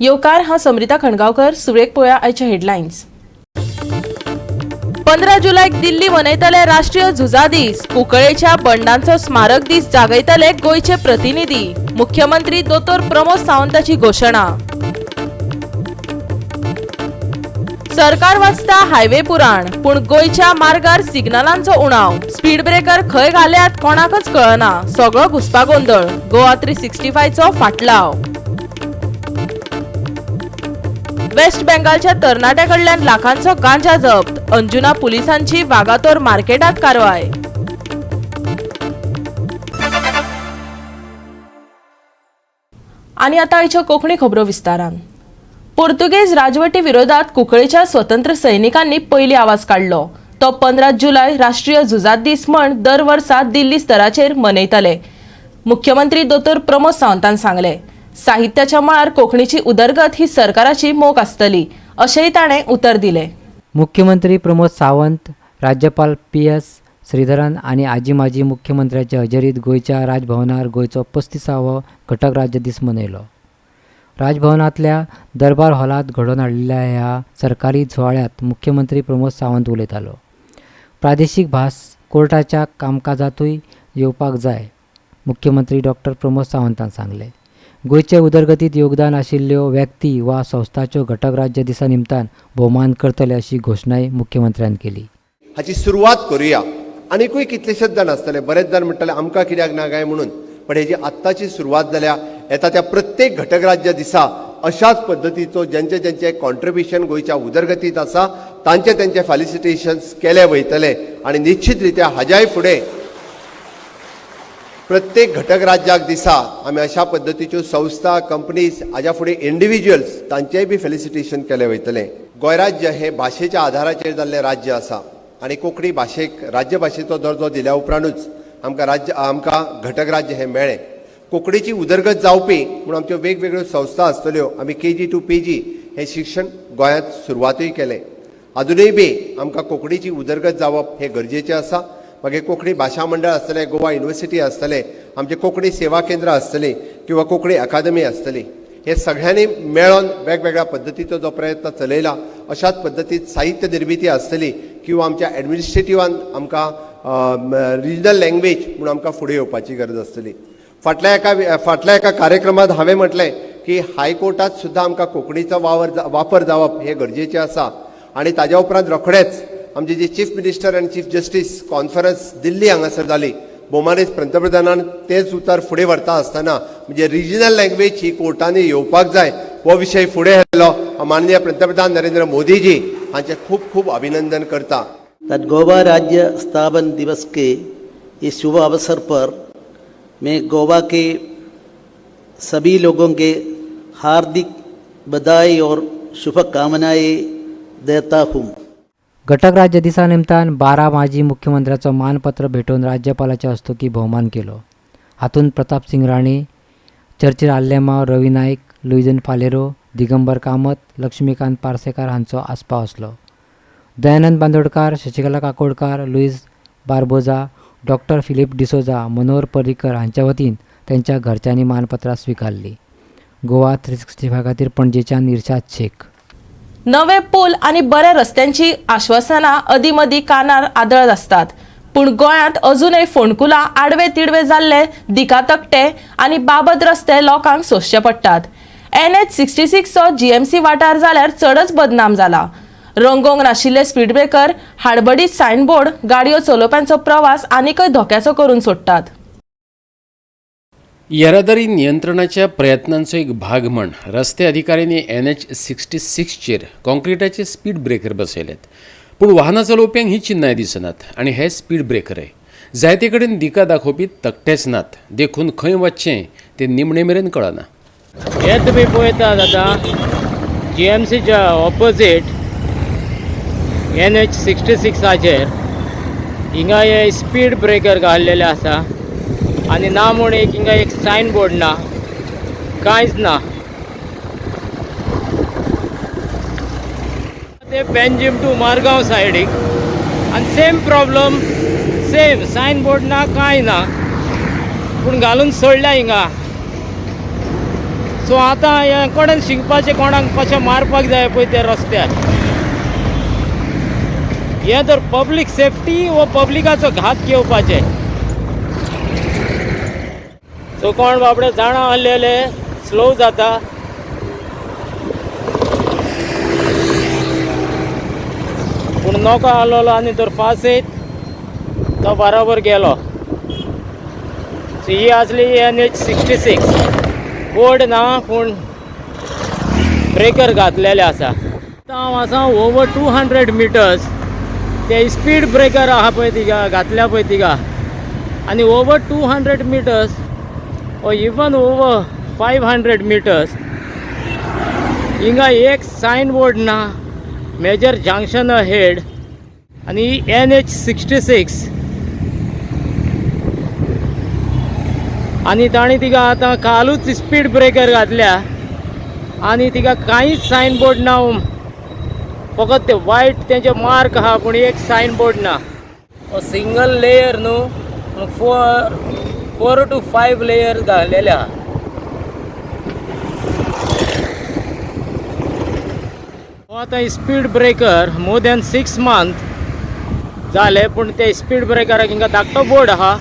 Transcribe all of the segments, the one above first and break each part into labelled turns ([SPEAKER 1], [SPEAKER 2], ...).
[SPEAKER 1] येवकार, हांव समरिता खणगांवकर. सुरवेक पळोवया आयचे हेडलायन्स. 15 जुलैक दिल्ली मनयतले राष्ट्रीय झुजा दीस. कुंकळेच्या बंडांचो स्मारक दीस जागयतले गोंयचे प्रतिनिधी. मुख्यमंत्री दोतोर प्रमोद सावंताची घोशणा. सरकार वाचता हायवे पुराण, पूण गोंयच्या मार्गार सिग्नलांचो उणाव. स्पीड ब्रेकर खंय घाल्यात कोणाकच कळना, सगळो घुसपा गोंदळ. गोवा 365चो फाटलाव. वेस्ट बेंगालच्या तरणाट्या कडल्यान लाखांचो गांजा जप्त. अंजुना पुलिसांची वागातोर मार्केटात कारवाय. आनी आतां आयच्यो कोंकणी खबरो विस्तारान. पोर्तुगेज राजवटी विरोधात कुंकळेच्या स्वतंत्र सैनिकांनी पयली आवाज काडलो तो 15 जुलय राष्ट्रीय झुजात दीस म्हण दर वर्सा दिल्ली स्तराचेर मनयतले. मुख्यमंत्री दोतोर प्रमोद सावंतान सांगले, साहित्याच्या मळार कोंकणीची उदरगत ही सरकाराची मोख आसतली, अशेंय ताणें उतर दिलें.
[SPEAKER 2] मुख्यमंत्री प्रमोद सावंत, राज्यपाल पी.एस. श्रीधरन आनी आजी माजी मुख्यमंत्र्याचे हजेरीत गोंयच्या राजभवनार गोंयचो 35वो घटक राज्य दीस मनयलो. राजभवनांतल्या दरबार हॉलांत घडोवन हाडिल्ल्या ह्या सरकारी सुवाळ्यांत मुख्यमंत्री प्रमोद सावंत उलयतालो. प्रादेशीक भास कोर्टाच्या कामकाजांतूय येवपाक जाय, मुख्यमंत्री डॉक्टर प्रमोद सावंतान सांगलें. गोंयचे उदरगतीत योगदान आशिल्ल्यो व्यक्ती वा संस्थांच्यो घटक राज्य दिसा निमतान भोवमान करतले, अशी घोशणाय मुख्यमंत्र्यान केली.
[SPEAKER 3] हाची सुरवात करुया. आनिकूय कितलेशेच जाण आसतले, बरेच जाण म्हणटले आमकां कित्याक ना काय म्हणून, पण हेजी आत्ताची सुरवात जाल्या. येता त्या प्रत्येक घटक राज्य दिसा अशाच पद्दतीचो जेंचे जेंचे कॉन्ट्रिब्युशन गोंयच्या उदरगतीत आसा तांचे तेंचे फेलिसिटेशन्स केले वयतले. आनी निश्चित रित्या हाज्याय फुडें प्रत्येक घटक राज्याक दिसा आमी अशा पद्दतीच्यो संस्था, कंपनीज, हाज्या फुडें इंडिव्हिज्युअल्स तांचेय बी फेलिसिटेशन केलें वयतलें. गोंय राज्य हें भाशेच्या आधाराचेर जाल्लें राज्य आसा आनी कोंकणी भाशेक राज्यभाशेचो दर्जो दिल्या उपरांतूच आमकां राज्य, आमकां घटक राज्य हें मेळ्ळें. कोंकणीची उदरगत जावपी म्हूण आमच्यो वेगवेगळ्यो संस्था आसतल्यो. आमी केजी टू पीजी हें शिक्षण गोंयांत सुरवातूय केलें. अजुनूय बी आमकां कोंकणीची उदरगत जावप हें गरजेचें आसा. मागीर कोंकणी भाशा मंडळ आसतलें, गोवा युनिवर्सिटी आसतलें, आमचें कोंकणी सेवा केंद्र आसतलीं किंवा कोंकणी अकादमी आसतली, हे सगळ्यांनी मेळोन वेगवेगळ्या पद्दतीचो जो प्रयत्न चलयला, अशाच पद्दतीत साहित्य निर्मिती आसतली किंवा आमच्या एडमिनिस्ट्रेटिवान आमकां रिजनल लँग्वेज म्हूण आमकां फुडें येवपाची गरज आसतली. फाटल्या एका कार्यक्रमात हांवें म्हटलें की हायकोर्टात सुद्दां आमकां कोंकणीचो वावर वापर जावप हें गरजेचें आसा. आनी ताज्या उपरांत रोखडेच आमचे जे चीफ मिनिस्टर आनी चीफ जस्टीस कॉन्फरन्स दिल्ली हांगासर जाली, भोवमानेस्त पंतप्रधानान तेच उतर फुडें व्हरता आसतना, म्हणजे रिजनल लँग्वेज ही कोर्टांनी येवपाक जाय, हो विशय फुडें व्हेलो. माननीय पंतप्रधान नरेंद्र मोदीजी हांचें खूब खूब अभिनंदन करता.
[SPEAKER 4] That Goa राज्य स्थापन दिवस के इस शुभ अवसर पर मैं गोवा के सभी लोगों के हार्दिक बधाई और शुभकामनाएं देता हूँ.
[SPEAKER 2] घटक राज्य दिसा निमतान 12 माजी मुख्यमंत्र्याचो मानपत्र भेटोवन राज्यपालाच्या हस्तुकीं भोवमान केलो. हातूंत प्रतापसिंग राणे, चर्चिल आल्लेमाव, रवी नायक, लुईझिन फालेरो, दिगंबर कामत, लक्ष्मीकांत पार्सेकार हांचो आस्पाव आसलो. दयानंद बांदोडकार, शशिकला काकोडकार, लुईस बार्बोजा, डॉक्टर फिलीप डिसोजा, मनोहर पर्रीकर हांच्या वतीन त्यांच्या घरच्यांनी मानपत्रां स्विकारली. गोवा 365 खातीर पणजेच्यान इर्शाद शेख.
[SPEAKER 1] नवे पूल आनी बऱ्या रस्त्यांची आश्वासनां अदीं मदीं कानार आदळत आसतात, पूण गोंयांत अजूनय फोंडकुलां, आडवे तिडवे जाल्ले दिकातकटे आनी बाबत रस्ते लोकांक सोंसचे पडटात. एनएच 66चो जीएमसी वाठार जाल्यार चडच बदनाम जाला. रंगोवंक नाशिल्ले स्पीड ब्रेकर, हाडबडीत सायनबोर्ड गाडयो चलोवप्यांचो प्रवास आनीकय धोक्याचो करून सोडटात.
[SPEAKER 5] येरादारी नियंत्रणाच्या प्रयत्नांचो एक भाग म्हण रस्ते अधिकाऱ्यांनी एनएच 66चेर कॉन्क्रिटाचे स्पीड ब्रेकर बसयल्यात, पूण वाहनां चलोवप्यांक ही चिन्नाय दिसनात आनी हे स्पीड ब्रेकरय जायते कडेन दिका दाखोवपी तकटेच नात, देखून खंय वचचें तें निमणे मेरेन कळना.
[SPEAKER 6] हे तुमी पळयतात आतां जीएमसीच्या ऑपोजीट एनएच 66आचेर हिंगा हे स्पीड ब्रेकर घाल्लेले आसा आनी ना म्हूण एक हिंगा एक सायन बोर्ड ना, कांयच ना. ते पेंजीम टू मारगांव सायडीक आनी same problem, same sign board ना, कांय ना, पूण घालून सोडल्या हिंगा. सो आतां हे कडेन शिकपाचें कोणाक कशें मारपाक जाय पळय ते रस्त्यार. हें तर पब्लीक सेफ्टी वो पब्लिकाचो घात घेवपाचें. सो कोण बाबडे जाणा आहलेले स्लो जाता. पूण नोको आहलोलो आनी तर फास्ट येयत तो बरोबर गेलो. सो ही आसली NH 66. बोर्ड ना पूण ब्रेकर घातलेले आसा. आतां हांव आसा ओवर 200 मिटर्स ते स्पीड ब्रेकर आहा पळय तिगा घातल्या पळय तिगा आनी ओवर 200 मिटर्स ओ इवन ओवर 500 मिटर्स हिंगा एक सायन बोर्ड ना. मेजर जंक्शन अहेड आनी NH 66 आनी ताणी तिका आतां कालूच स्पीड ब्रेकर घातल्या आनी तिका कांयच सायन बोर्ड ना. फकत ते वायट तेंचे मार्क आहा पूण एक सायन बोर्ड ना. सिंगल लेयर न्हू, 4 to 5 layer घातलेले आहा. आतां speed breaker more than 6 month जाले पूण ते स्पीड ब्रेकराक हिंगा धाकटो बोर्ड आहा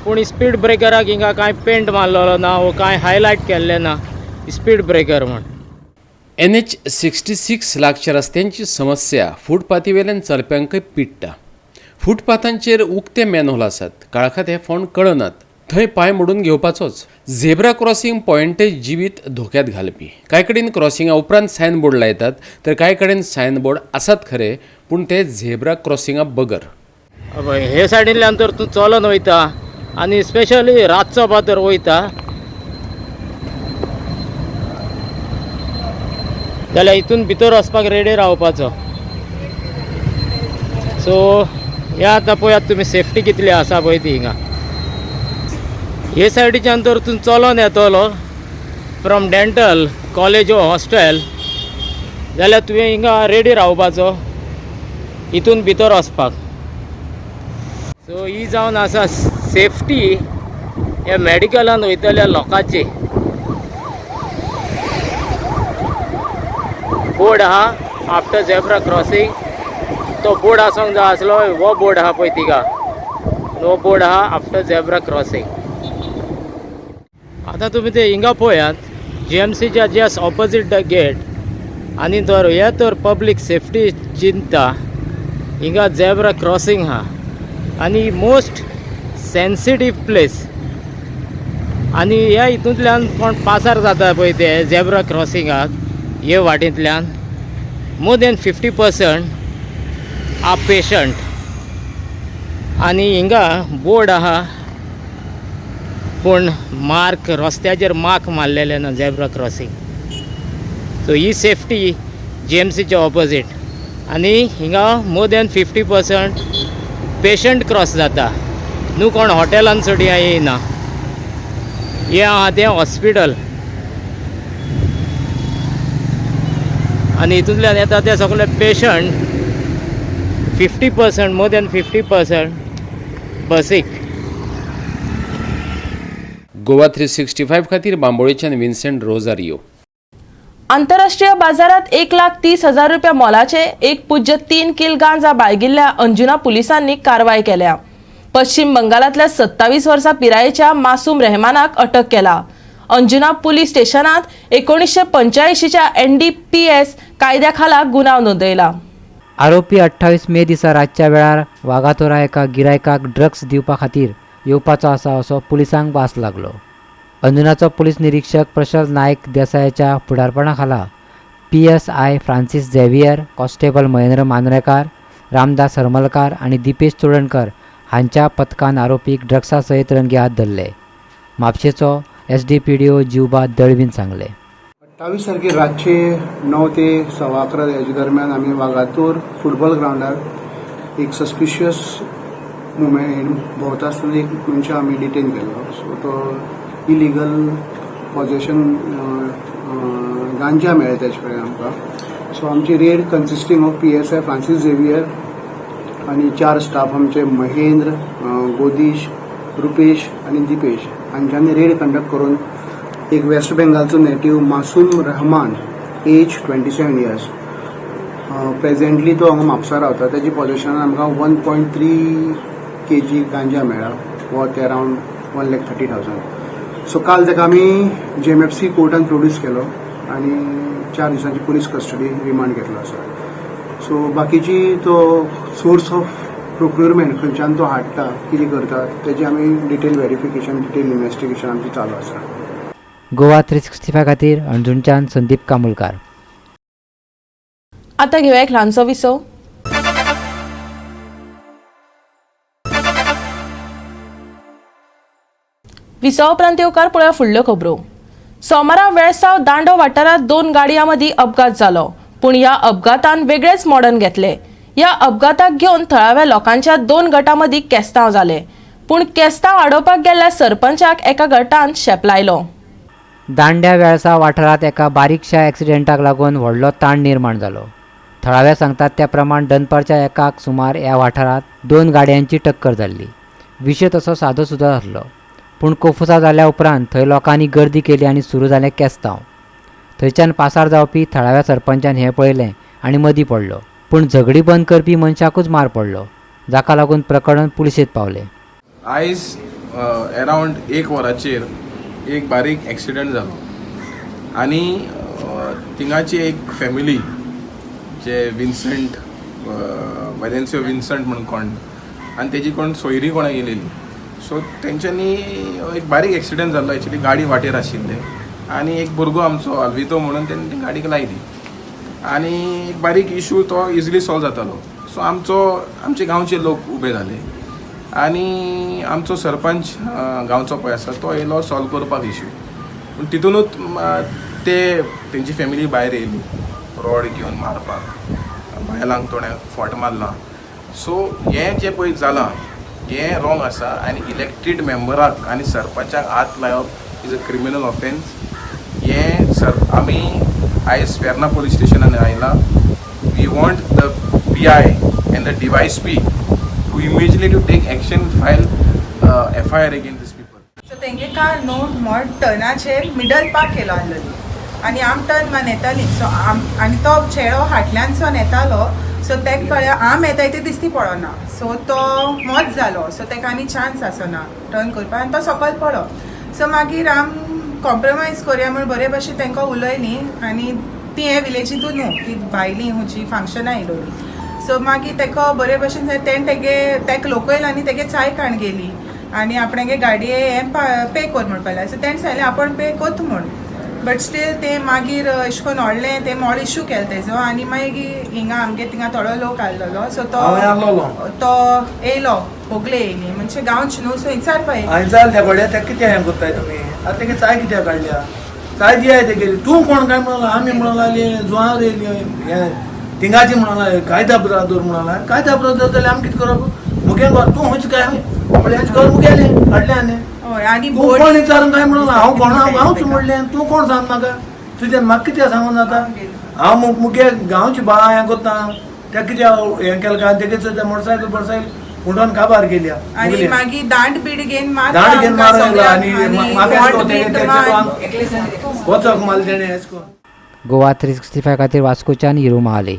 [SPEAKER 6] पूण स्पीड ब्रेकराक हिंगा कांय पेंट मारलेलो ना वो कांय हायलायट केल्लें ना स्पीड ब्रेकर म्हण.
[SPEAKER 5] NH 66 लागच्या रस्त्यांची समस्या फुटपाथीवेल्यान चलप्यांकय पिडटा. फुटपाथांचेर उक्ते मॅनहोल आसात, काळखांत हे फोंड कळनात, थंय पांय मोडून घेवपाचोच. झेब्रा क्रॉसिंग पॉयंटय जिवीत धोक्यात घालपी. कांय कडेन क्रॉसिंगा उपरांत सायन बोर्ड लायतात तर कांय कडेन सायन बोर्ड आसात खरे पूण ते झेब्रा क्रॉसिंगा बगर.
[SPEAKER 6] हे सायडींतल्यान तर तूं चलोन वयता आनी स्पेशली रातचो पातर वयता जाल्यार हितून भितर वचपाक रेडी रावपाचो. सो हे आतां पळयात तुमी सेफ्टी कितली आसा पळय ती हिंगा. हे सायडीच्यान तर तूं चलोन येतलो फ्रॉम डेंटल कॉलेज वो हॉस्टेल जाल्यार तुवें हिंगा रेडी रावपाचो हितून भितर वचपाक. सो ही जावन आसा सेफ्टी ह्या मॅडिकलान वयतल्या लोकांची. बोर्ड आहा आफ्टर झेब्रा क्रॉसिंग, तो बोर्ड आसोंक जाय आसलो हो बोर्ड आहा पळय तिगा, हो बोर्ड आहा आफ्टर झेब्रा क्रॉसिंग. आतां तुमी ते हिंगा पळयात GMCच्या जस्ट ऑपोजीट the gate आनी तर हे तर पब्लीक सेफ्टी चिंता. हिंगा झेब्रा क्रॉसिंग आहा आनी मोस्ट सेन्सिटीव प्लेस आनी ह्या हितूंतल्यान कोण पासार जाता पळय ते झेब्रा क्रॉसिंगाक हे वाटेंतल्यान मोर दॅन 50% are patient. आनी हिंगा बोर्ड आहा पूण मार्क रस्त्याचेर मार्क मारलेले ना झेब्रा क्रॉसिंग. सो ही सेफ्टी GMCच्या ऑपोजीट आनी हिंगा मोर दॅन 50% पेशंट क्रॉस जाता न्हू, कोण हॉटेलान सोडी येयना. हें आहा तें हॉस्पिटल आनी हितूंतल्यान येता ते सगळे पेशंट 50% मोर दॅन 50% बसीक.
[SPEAKER 5] गोवा 365 खातीर बांबोळेच्यान विन्सेंट रोजारियो.
[SPEAKER 1] आंतरराष्ट्रीय बाजारात 1,30,000 रुपया मोलाचे 1.3 किल गांजा बाळगिल्ल्या अंजुना पुलिसांनी कारवाय केल्या. पश्चिम बंगालातल्या 27 वर्सां पिरायेच्या मासूम रेहमानाक अटक केला. अंजुना पुलीस स्टेशनात 1985च्या NDPS कायद्या खाला गुन्यांव नोंदयला.
[SPEAKER 2] आरोपी 28 मे दिसा रातच्या वेळार वागातोरा एका गिरायकाक ड्रग्स दिवपा खातीर येवपाचो आसा असो पुलिसांक भास लागलो. अंजुनाचो पुलीस निरीक्षक प्रशल नायक देसायाच्या फुडारपणा खाला PSI Francis Xavier, constable Mahendra Mandrekar, Ramdas Harmalkar आनी दिपेश चोडणकर हांच्या पथकान आरोपीक ड्रग्सा सयत रंगे हात धरले. म्हापशेचो SDPDO जिवबा दळवीन सांगले,
[SPEAKER 7] 28 तारखेर रातचे 9 ते 11:15 हेजे दरम्यान आमी वागातोर फुटबॉल ग्रावंडार एक सस्पिशियस मुवमेंट भोंवता आसतना एक मनशाक आमी डिटेन केल्लो. सो तो इलिगल पॉजेशन गांजा मेळ्ळें तेजे कडेन आमकां. सो आमची raid consisting of PSI Francis Xavier आनी 4 स्टाफ आमचे महेंद्र, गोदीश, रुपेश आनी दिपेश हांच्यांनी रेड कंडक्ट करून एक waste बेंगालचो native Masum Rahman, age 27 years, presently तो हांगा म्हापसा रावता. तेजी पोजेशनान आमकां 1.3 kg गांजा मेळ्ळा, worth around 1,30,000. So काल ताका आमी JMFC कोर्टान प्रोड्यूस केलो आनी 4 दिसांची पुलीस कस्टडी रिमांड घेतलो आसा. सो बाकीची तो सोर्स ऑफ प्रोक्युरमेंट खंयच्यान तो हाडटा, कितें करता, तेजी आमी डिटेल व्हेरिफिकेशन, डिटेल इन्वेस्टिगेशन आमचें चालू आसा.
[SPEAKER 2] गोवा 365 खातीर अंजुणच्यान संदीप कामुलकार.
[SPEAKER 1] आतां घेवया एक ल्हानसो विसव. विसवा उपरांत येवकार पळोवया फुडल्यो खबरो. सोमारा वेळसाव दांडो वाठारांत 2 गाडयां मदीं अपघात जालो, पूण ह्या अपघातान वेगळेच मोडण घेतले. ह्या अपघाताक घेवन थळाव्या लोकांच्या 2 गटां मदीं केस्तांव जाले, पूण केस्तांव आडोवपाक गेल्ल्या सरपंचाक एका गटान शेप लायलो.
[SPEAKER 2] दांड्या वेळसाव वाठारांत एका बारीकशा एक्सिडेंटाक लागून व्हडलो ताण निर्माण जालो. थळावे सांगतात त्या प्रमाण दनपारच्या एकाक सुमार ह्या वाठारांत 2 गाडयांची टक्कर जाल्ली. विशय तसो सादो सुद्दां आसलो, पूण कोफुसांव जाल्या उपरांत थंय लोकांनी गर्दी केली आनी सुरू जालें केस्तांव. थंयच्यान पासार जावपी थळाव्या सरपंचान हें पळयलें आनी मदीं पडलो, पूण झगडी बंद करपी मनशाकूच मार पडलो, जाका लागून प्रकरण पुलिशेंत पावलें.
[SPEAKER 8] आयज अरावंड 1 वराचेर एक बारीक एक्सिडंट जालो आनी थिंगाची एक फॅमिली जे विन्संट वेलेन्सियो विन्संट म्हणून कोण आनी तेजी कोण सोयरी कोणा येयलेली. सो तेंच्यांनी एक बारीक एक्सिडंट जाल्लो. एक्चुली गाडी वाटेर आशिल्ले आनी एक भुरगो आमचो आल्वितो म्हणून तेणी ती गाडीक लायली आनी एक बारीक इशू तो इजिली सॉल्व जातालो. सो आमचो आमचे गांवचे लोक उबे जाले आनी आमचो सरपंच गांवचो पळय आसा तो येयलो सॉल्व करपाक इशू, पूण तितूनूच ते तेंची फॅमिली भायर येयली रॉड घेवन मारपाक, बायलांक तोंडाक फोट मारला. सो हें जें पळय जालां हें रॉंग आसा आनी इलेक्टेड मेंबराक आनी सरपंचाक हात लावप is a criminal offence. हें सर आमी आयज वेर्ना पुलीस स्टेशनान आयला. We want the PI and the DYSP to immediately to take action, file FIR against these people.
[SPEAKER 9] So तेंगे कार न्हू मोड टर्नाचेर मिडल पार्क केलो आहलोली आनी आम टर्न मान येताली. सो आम आनी तो चेडो फाटल्यानसोन येतालो. सो तेका पळय आम येताय ते दिसती पडना. सो तो मोज जालो. सो तेका आनी चान्स आसना टर्न करपाक आनी तो सकयल पडो. सो मागीर आम कॉम्प्रोमायज करया म्हूण बरे भशेन तांकां उलयली आनी ती हे विलेजींतूच न्हू, ती भायली खंयची फंक्शनां येयलोली. सो मागीर तेका बरे भशेन तेणें तेगे तेका लोकयल आनी तेगे चाय काण गेली आनी आपणागे गाडये हें पे कर म्हणपाक लागलें. सो तेणें सांगलें आपूण पे कोत म्हूण, बट स्टील ते मागीर अशें करून व्हडलें तें मोड इशू केलें तेजो आनी मागीर हिंगा आमगे थिंगा थोडो लोक आहलोलो. सो तो तो येयलो होगले येयली म्हणजे गांवचे न्हू. सो विचारपा
[SPEAKER 10] येयलो त्या घोड्या त्या कितें हें करताय तुमी आतां तेगे चाय कित्याक काडल्या, चाय दियाय तेगेली. तूं कोण काय म्हणून आमी म्हणून लागली जुवार येयली हें थिंगाची म्हणून लागली कायदा ब्रादर म्हणून लागली. कायदा ब्रादर जाल्यार आमी कितें करप मुगे तूं खंयच काय म्हणल्यार हेंच घर मुगेलें हाडलें आनी
[SPEAKER 9] आनी
[SPEAKER 10] तूं कोण विचारून काय म्हणून हांव कोण हांवच म्हणलें तूं कोण सांग म्हाका तुजें म्हाका कितें सांगून जाता. हांव मुगे गांवची बाळां हें करता त्या कित्याक हें केलें काय तेगे मोटरसायकल मोटरसायकल उडोन काबार गेल्या
[SPEAKER 9] आनी मागीर दांड बीड घेवन मार
[SPEAKER 10] दांड घेवन मार आनी वचक मारलें तेणें हें.
[SPEAKER 2] गोवा 365 खातीर वास्कोच्यान हिरू महाले.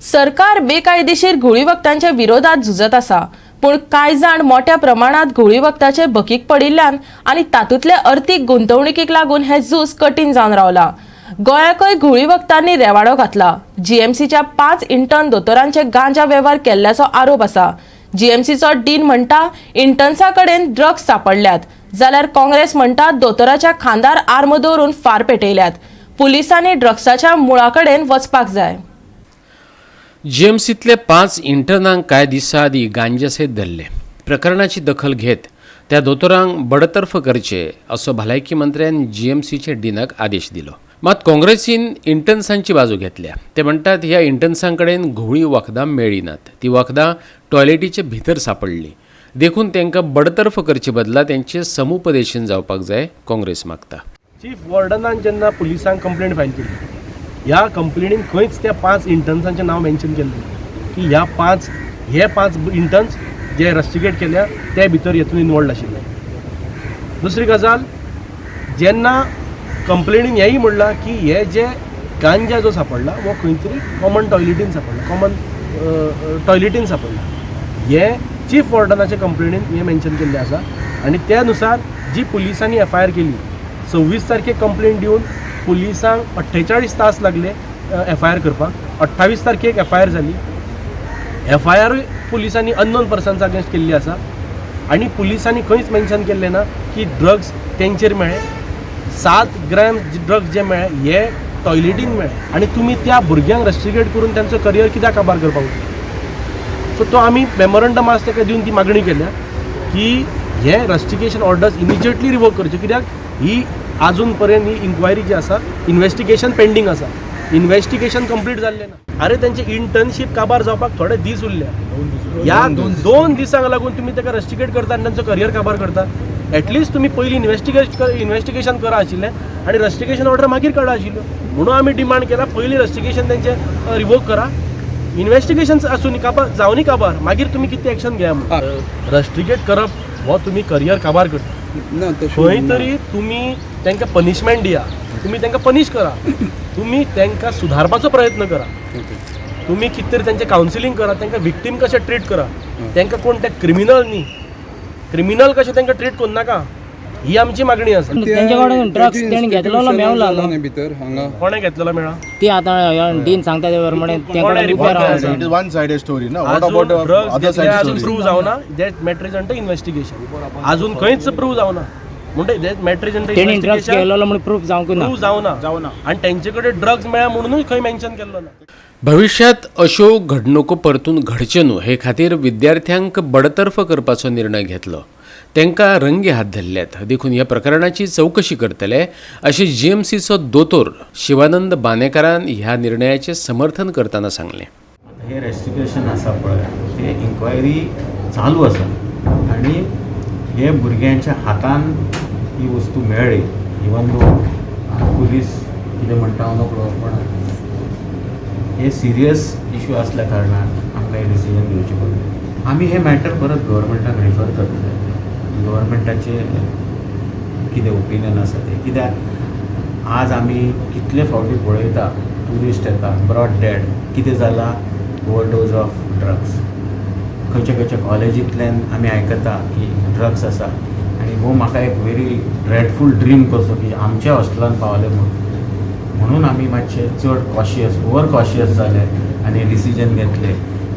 [SPEAKER 1] सरकार बेकायदेशीर घुंवळी वखदांच्या विरोधात झुजत आसा, पूण कांय जाण मोठ्या प्रमाणात घुंवळी वखदाचे भकीक पडिल्ल्यान आनी तातूंतले अर्थीक गुंतवणुकीक लागून हें झूज कठीण जावन रावलां. गोंयाकय घुंवळी वखदांनी रेवाडो घातला. जीएमसीच्या 5 इंटर्न दोतोरांचे गांजा वेव्हार केल्ल्याचो आरोप आसा. जीएमसीचो डीन म्हणटा इंटर्न्सा कडेन ड्रग्स सापडल्यात, जाल्यार काँग्रेस म्हणटा दोतोराच्या खांदार आर्म दवरून फार पेटयल्यात. पुलिसांनी ड्रग्साच्या मुळा कडेन वचपाक जाय.
[SPEAKER 5] जीएमसीतले 5 इंटर्नांक कांय दिसां आदीं गांजा सयत धरले. प्रकरणाची दखल घेत त्या दोतोरांक बडतर्फ करचे असो भलायकी मंत्र्यान जीएमसीच्या डिनाक आदेश दिलो. मात काँग्रेसीन इंटर्न्सांची बाजू घेतल्या. ते म्हणटात ह्या इंटर्न्सां कडेन घुंवळी वखदां मेळ्ळीं नात, ती वखदां टॉयलेटीचे भितर सापडलीं, देखून तांकां बडतर्फ करचे बदला तेंचें समुपदेशन जावपाक जाय काँग्रेस मागता.
[SPEAKER 11] चीफ वॉर्डनान जेन्ना पुलिसांक कंप्लेंट फायल केली, ह्या कंप्लेनीन खंयच त्या 5 इंटर्न्सांचें नांव मेन्शन केल्लें की ह्या हे 5 इंटर्न्स जे रस्टिकेट केल्या ते भितर हेतून इनवॉल्ड आशिल्ले. दुसरी गजाल, जेन्ना कंप्लेनीन हेंय म्हणलां की हे जे गांजा जो सापडला हो खंय तरी कॉमन टॉयलेटीन सापडला, कॉमन टॉयलेटीन सापडला. हे चीफ वॉर्डनाचे कंप्लेनीन हें मेन्शन केल्लें आसा आनी त्या नुसार जी पुलिसांनी एफ I R केली 26 तारखेक कंप्लेन दिवन पुलिसांक 48 तास लागले एफ I R करपाक. 28 तारखेक एफ I R जाली. एफ I आरूय पुलिसांनी अननोन पर्सन्सा अगेन्स्ट केल्ली आसा आनी पुलिसांनी खंयच मेन्शन केल्लें ना की ड्रग्स तेंचेर मेळ्ळे. 7 ग्रॅम ड्रग्स जे मेळ्ळे हे टॉयलेटीन मेळ्ळे आनी तुमी त्या भुरग्यांक रस्टिकेट करून तांचो करियर कित्याक काबार करपाक वता. सो तो आमी मेमोरंडम आज ताका दिवन ती मागणी केल्या की हे रस्टिकेशन ऑर्डर्स इमिजिएटली रिवोक करचे, कित्याक ही आजून पर्यंत ही इन्क्वायरी जी आसा इन्वेस्टिगेशन पेंडींग आसा, इन्वेस्टिगेशन कंप्लीट जाल्लें ना. अरे तेंचे इंटर्नशीप काबार जावपाक थोडे दीस उरल्या, ह्या 2 दिसांक लागून तुमी ताका रस्टिकेट करता आनी तांचो करियर काबार करता. एटलिस्ट तुमी पयलीं इन्वेस्टिगेशन करा आशिल्लें आनी रस्टिकेशन ऑर्डर मागीर काडा आशिल्ल्यो. म्हणून आमी डिमांड केला पयलीं रस्टिकेशन तेंचें रिवोक करा, इन्वेस्टिगेशन आसूं काबार जावनी काबार, मागीर तुमी कितें एक्शन घेया. म्हणून रस्टिकेट करप हो तुमी करियर काबार करता. खंय तरी तुमी तांकां पनिशमेंट दिया, तुमी तांकां पनिश करा, तुमी तांकां सुधारपाचो प्रयत्न करा, तुमी कितें तरी तांचें कावन्सिलींग करा, तांकां विक्टीम कशें ट्रीट करा, तांकां कोण ते क्रिमिनल न्ही, क्रिमिनल कशें तांकां ट्रीट करनाका, ही आमची मागणी आसा.
[SPEAKER 6] तेंचे कडेन ड्रग्स तेणी घेतलेलो मेवला न्हू,
[SPEAKER 11] कोणें घेतलेलो मेळ्ळा
[SPEAKER 6] ती आतां डीन सांगता ते प्रमाणे
[SPEAKER 8] it is one sided story ना. What about other side story?
[SPEAKER 11] Prove जावना, that matter is under investigation, अजून खंयच प्रूव जावना. म्हणटा that matter is under
[SPEAKER 6] तेणी ड्रग्स घेतलेलो म्हणून प्रूफ जावंक ना,
[SPEAKER 11] प्रूव जावना आनी तेंचे कडेन ड्रग्स मेळ्ळा म्हणूनय खंय मेन्शन केल्लो ना.
[SPEAKER 5] भविष्यात अश्यो घडणुको परतून घडच्यो न्हू हे खातीर विद्यार्थ्यांक बडतर्फ करपाचो निर्णय घेतलो. तांकां रंगे हात धरल्यात देखून ह्या प्रकरणाची चवकशी करतले अशें जीएमसीचो दोतोर शिवानंद बानेकारान ह्या निर्णयाचें समर्थन करतना सांगलें.
[SPEAKER 12] हे रेस्टिकेशन आसा पळय, ते इन्क्वायरी चालू आसा आनी हे भुरग्यांच्या हातान ही वस्तू मेळ्ळी. इवन दो पुलीस कितें म्हणटा हांव नकळो, पण हे सिरियस इशू आसल्या कारणान आमकां हे डिसिजन घेवचें पडलें. आमी हे मॅटर परत गव्हर्मेंटाक रिफर करतले, गव्हर्मेंटाचे कितें ओपिनियन आसा तें. कित्याक आज आमी कितले फावटी पळयता, ट्युरिस्ट येता ब्रॉड डेड, कितें जालां, ओवरडोज ऑफ ड्रग्स. खंयच्या खंयच्या कॉलेजींतल्यान आमी आयकता की ड्रग्स आसा आनी हो म्हाका एक व्हेरी ड्रेडफूल ड्रीम कसो की आमच्या हॉस्टेलान पावले म्हूण. म्हणून आमी मातशे चड कॉशियस, ओवर कॉशियस जाले आनी डिसिजन घेतले.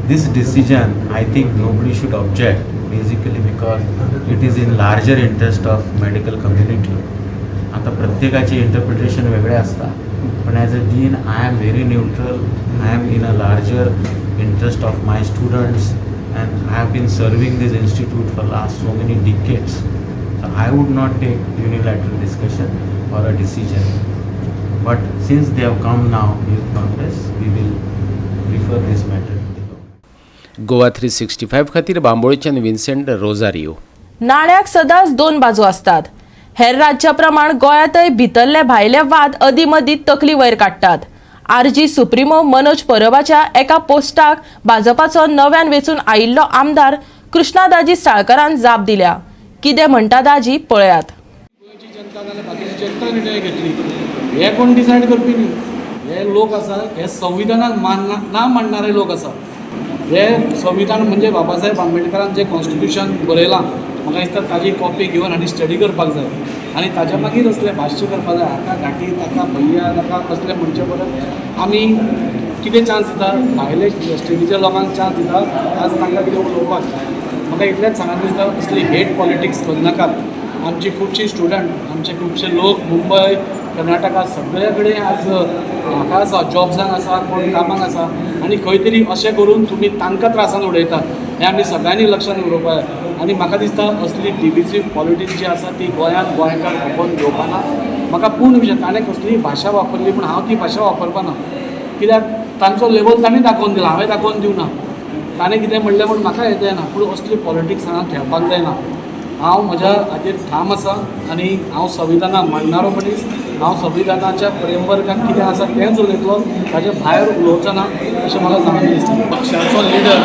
[SPEAKER 12] This decision I think nobody should object, basically because it is in larger interest of medical community. आतां प्रत्येकाचें इंटरप्रिटेशन वेगळें आसता, पण as a dean I am very neutral. I am in a larger interest of my students and I have been serving this institute for last so many decades. So I would not take unilateral discussion or a decision. But since they have come now, Youth Congress, we will refer this matter to the government.
[SPEAKER 5] Goa 365 खातीर बांबोळच्यान Vincent Rosario.
[SPEAKER 1] नाण्याक सदांच 2 बाजू आसतात. हेर राज्या प्रमाण गोंयांतय भितरले भायले वाद अदीं मदीं तकली वयर काडटात. आरजी सुप्रिमो मनोज परबाच्या एका पोस्टाक भाजपाचो नव्यान वेंचून आयिल्लो आमदार कृष्णा दाजी साळकरान जाप दिल्या. कितें म्हणटा दाजी पळयात.
[SPEAKER 10] गोंयची जनता जाल्यार बाकीची जनता निर्णय घेतली, हे कोण डिसायड करपी न्ही. हे लोक आसा हे संविधानाक मानना ना मानणारे लोक आसा. हे संविधान म्हणजे बाबासाहेब आंबेडकरान जें कॉन्स्टिट्युशन बरयलां, म्हाका दिसता ताजी कॉपी घेवन आनी स्टडी करपाक जाय आनी ताज्या मागीर असलें भाश्य करपाक जाय. हाका घाटी, ताका भैया, ताका कसलें म्हणचे परस आमी कितें चान्स दिता, भायले स्टेटीच्या लोकांक चान्स दिता आज तांकां कितें उलोवपाक. म्हाका इतलेंच सांगन दिसता, असली हेट पॉलिटिक्स करनाकात. आमची खुबशी स्टुडंट, आमचे खुबशे लोक मुंबय, कर्नाटका सगळे कडेन आज हाका आसा, जॉब्सांक आसा, कोण कामाक आसा आनी खंय तरी अशें करून तुमी तांकां त्रासान उडयतात हें आमी सगळ्यांनी लक्षांत दवरपाक जाय. आनी म्हाका दिसता असली डिविजीव पॉलिटिक्स जी आसा ती गोंयांत गोंयकार खपोवन घेवपाना. म्हाका पूर्ण विशय ताणें कसलीय भाशा वापरली पूण हांव ती भाशा वापरपाना, कित्याक तांचो लेवल ताणें दाखोवन दिला, हांवें दाखोवन दिवना. ताणें कितें म्हणलें म्हूण म्हाका हें जायना, पूण असली पॉलिटिक्स हांगा खेळपाक जायना. हांव म्हज्या हाजेर ठाम आसा आनी हांव संविधानाक मानणारो मनीस. हांव संविधानाच्या फ्रेमवर्कान कितें आसा तेंच उलयतलो, ताजे भायर उलोवचो ना अशें म्हाका सांगून दिसता. पक्षाचो लिडर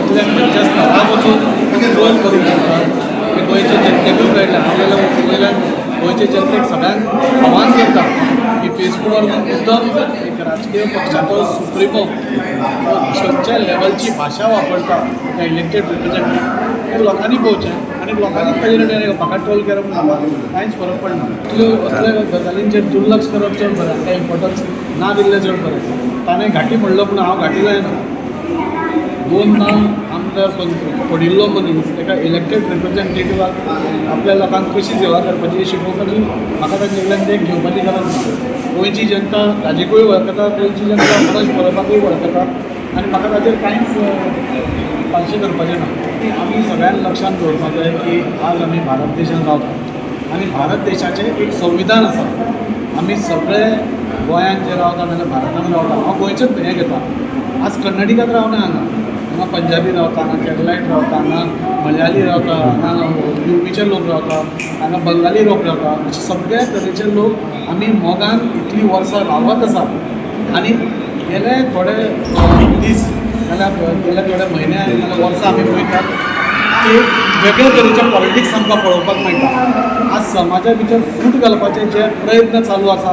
[SPEAKER 10] इतल्या खंयच्या स्तराक वचून ट्रोल करूंक शकता हें गोंयच्या जनतेकूय कळटा. हांव जाल्यार वयल्यान गोंयचे जनतेक सगळ्यांक आव्हान करता की फेसबुकार मुद्दम एक राजकीय पक्षाचो सुप्रिमो खंयच्या लेवलची भाशा वापरता त्या इलेक्टेड रिप्रेझेंटेटिव्ह ते लोकांनी पळोवचें आनी लोकांनी ताजेर निर्णय घेवप. म्हाका ट्रोल केलो म्हूण म्हाका कांयच फरक पडना. तुज्यो असल्या गजालींचेर दुर्लक्ष करप चड बरें, ताका इम्पॉर्टन्स ना दिल्लें चड बरें. ताणें घाटी म्हणलो पूण हांव घाटी जायना. दोनदां आमदार पडिल्लो मनीस एका इलेक्टेड रिप्रेझेंटेटिवाक आपल्या लोकांक कशी सेवा करपाची शिकोवपाची म्हाका तांचे कडल्यान देख घेवपाची गरज ना. गोंयची जनता ताजेकूय वळखता, गोंयची जनता मनोज परबाकूय वळखता आनी म्हाका ताजेर कांयच फालशें करपाचें ना. आमी सगळ्यांक लक्षांत दवरपाक जाय की आज आमी भारत देशांत रावता आनी भारत देशाचें एक संविधान आसा. आमी सगळे गोंयांत जे रावता नाजाल्यार भारतांत रावता, हांव गोंयचेच हें घेता, आज कर्नाटकांत रावना, हांगा हांगा पंजाबी रावता, हांगा केरलायट रावता, हांगा मलयाली रावता, हांगा युपीचे लोक रावता, हांगा बंगाली लोक रावता. अशे सगळे तरेचे लोक आमी मोगान इतलीं वर्सां रावत आसा आनी गेले थोडे दीस जाल्यार गेले थोडे म्हयने नाजाल्यार वर्सां आमी पळयतात की वेगळे तरेचे पॉलिटिक्स आमकां पळोवपाक मेळटा. आज समाजा भितर फूट घालपाचे जे प्रयत्न चालू आसा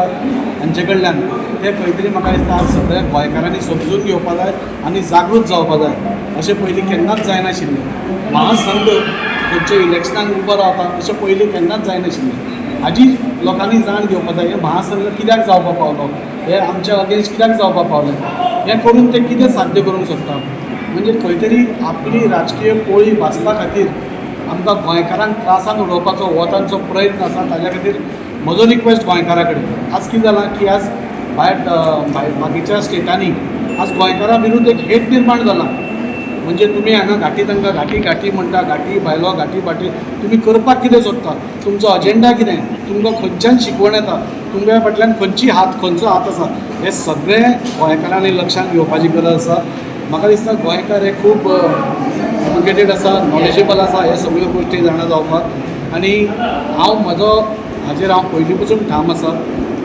[SPEAKER 10] हांचे कडल्यान ते खंय तरी म्हाका दिसता आज सगळ्या गोंयकारांनी समजून घेवपा जाय आनी जागृत जावपा जाय. अशें पयलीं केन्नाच जायनाशिल्लें. महासंघ खंयच्या इलेक्शनाक उबो रावता अशें पयलीं केन्नाच जायनाशिल्लें. हाजी लोकांनी जाण घेवपा जाय, हे महासंघ कित्याक जावपा पावलो, हे आमच्या अगेन्स्ट कित्याक जावपा पावले, हें करून ते कितें साध्य करूंक सोदता. म्हणजे खंय तरी आपली राजकीय पोळी भाजपा खातीर आमकां गोंयकारांक त्रासान उडोवपाचो हो तांचो प्रयत्न आसा. ताज्या खातीर म्हजो रिक्वेस्ट गोंयकारां कडेन, आज कितें जालां की आज भायर बाकीच्या स्टेटांनी आज गोंयकारां विरुद्ध एक हेट निर्माण जाला. म्हणजे तुमी हांगा घाटी तांकां घाटी घाटी म्हणटा, घाटी भायलो घाटी फाटी, तुमी करपाक कितें सोदता, तुमचो अजेंडा कितें, तुमकां खंयच्यान शिकवण येता, तुमच्या फाटल्यान खंयची हात खंयचो हात आसा, हें सगळें गोंयकारांनी लक्षांत घेवपाची गरज आसा. म्हाका दिसता गोंयकार हे खूब एजुकेटेड आसा, नॉलेजेबल आसा, हे सगळ्यो गोश्टी जाणा जावपाक. आनी हांव म्हजो हाजेर हांव पयलीं पसून ठाम आसा,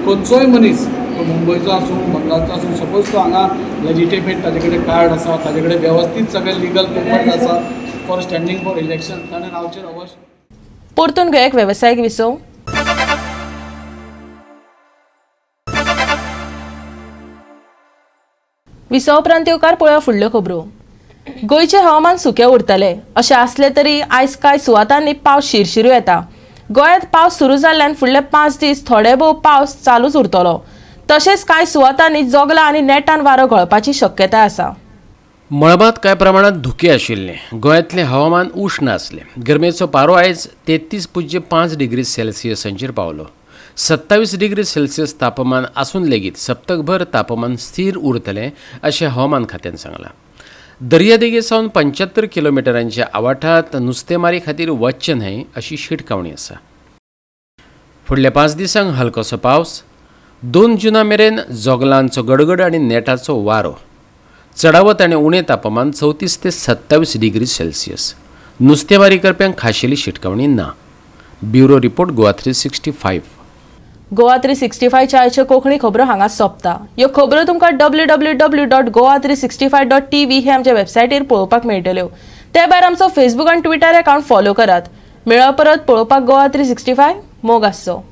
[SPEAKER 10] खंयचोय मनीस तो मुंबयचो आसूं बंगालचो आसूं, सपोज तो हांगा लेजिटिमेट ताजे कडेन कार्ड आसा, ताजे कडेन वेवस्थीत सगळे लिगल पेपर्स आसा फॉर स्टँडींग फॉर इलेक्शन, ताणें रावचें अवश्य.
[SPEAKER 1] परतून घेवया एक वेवसायीक विसव. विसव उपरांत येवकार पळोवया फुडल्यो खबरो. गोंयचें हवामान सुकें उरतलें अशें आसलें तरी आयज कांय सुवातांनी पावस शिरशिरू येता. गोंयांत पावस सुरू जाल्ल्यान फुडले 5 दीस थोडे भोव पावस चालूच उरतलो. तशेंच कांय सुवातांनी जोगलां आनी नेटान वारो घोळपाची शक्यताय आसा.
[SPEAKER 5] मळबांत कांय प्रमाणांत धुकें आशिल्लें. गोंयांतलें हवामान उश्ण आसलें. गरमेचो पारो आयज 33.5 डिग्री सेल्सियसांचेर पावलो. 27 डिग्री सेल्सियस तापमान आसून लेगीत सप्तकभर तापमान स्थीर उरतलें अशें हवामान खात्यान सांगलां. दर्यादेगे सावन 75 किलोमिटरांच्या आवाठांत नुस्तेमारी खातीर वचचें न्हय अशी शिटकावणी आसा. फुडल्या 5 दिसांक हलकोसो पावस, 2 जुना मेरेन जोगलांचो गडगड आनी नेटाचो वारो, चडावत आनी उणें तापमान 34 ते 27 डिग्री सेल्सियस. नुस्तेमारी करप्यांक खाशेली शिटकावणी ना. Bureau report, Goa 365.
[SPEAKER 1] Goa 365च्या आयच्यो कोंकणी खबरो हांगा सोंपता. ह्यो खबरो तुमकां www.goa365.tv हे आमच्या वेबसायटीर पळोवपाक मेळटल्यो. ते भायर आमचो फेसबूक आनी ट्विटर अकाउंट फॉलो करात. मेळ्ळा परत पळोवपाक गोवा 365. मोग आसचो.